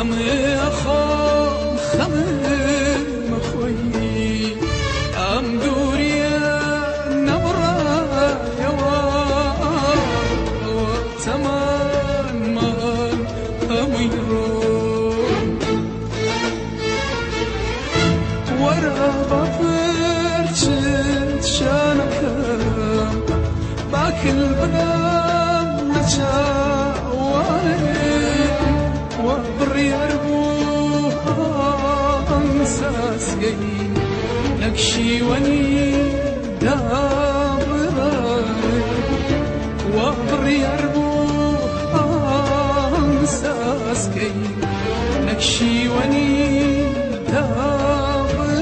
خەمێ خۆم خەمم خۆی ئەم دووریە نەبڕایەوە تەمانمان هەمووی ڕۆ وەرە بە پرچت شانەکەم باکل بدەم لە چاوانێ وبڕیار بوو ئەنساسگەی نەکشیوەنی دابڕانێ وبڕیار بوو ئەنساسگەی نەکشیوەنی دابڕانێ.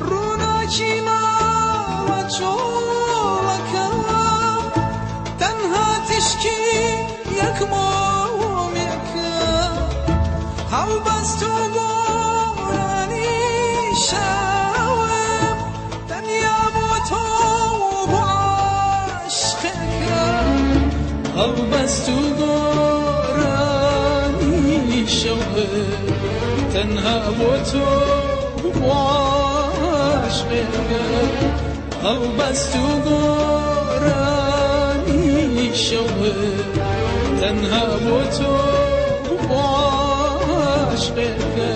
ڕووناکی ماڵە چۆڵەکە تەنها تیشکی یەک مۆمێکە هەڵبەست و گۆرانی شەوم تەنیا بۆ تۆ و بۆ عاشقێکە هەڵبەست و گۆرانی شەوم تەنها بۆ تۆ و بۆ عاشقێکە هەڵبەست و گۆرانی شەوم تەنها بۆ تۆ و بۆ عاشقێکە.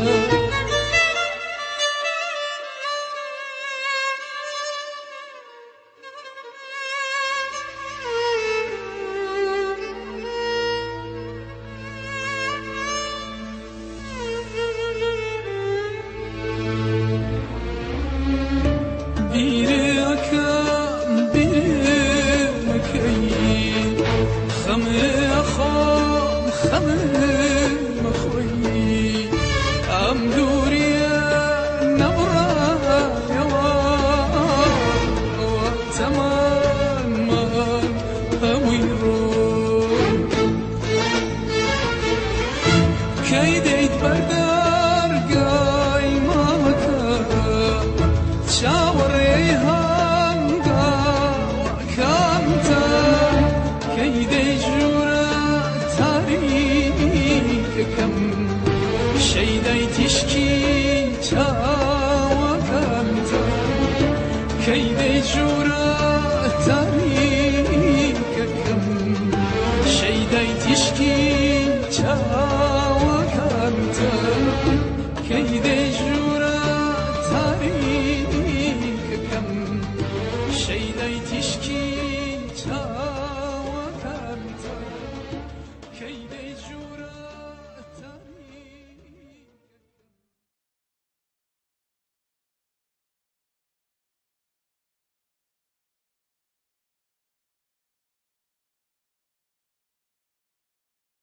بیرەکەم بیرەکەی خەمێ خۆم خەمم خۆی ئەم دووریە نەبڕایەوە تەمانمان هەمووی ڕۆ کەی دەیت بەردەرگای ماڵەکە چاوەڕێی هەنگاوەکانتە کەی دەی ژوورە تاریکەکەم شەیدای تیشکی چاوەکانتە کەی دەی ژوورە تاریکەکەم شەیدای تیشکی چاوەکانتە کەی دەی ژوورە تاریکەکەم شەیدای تیشکی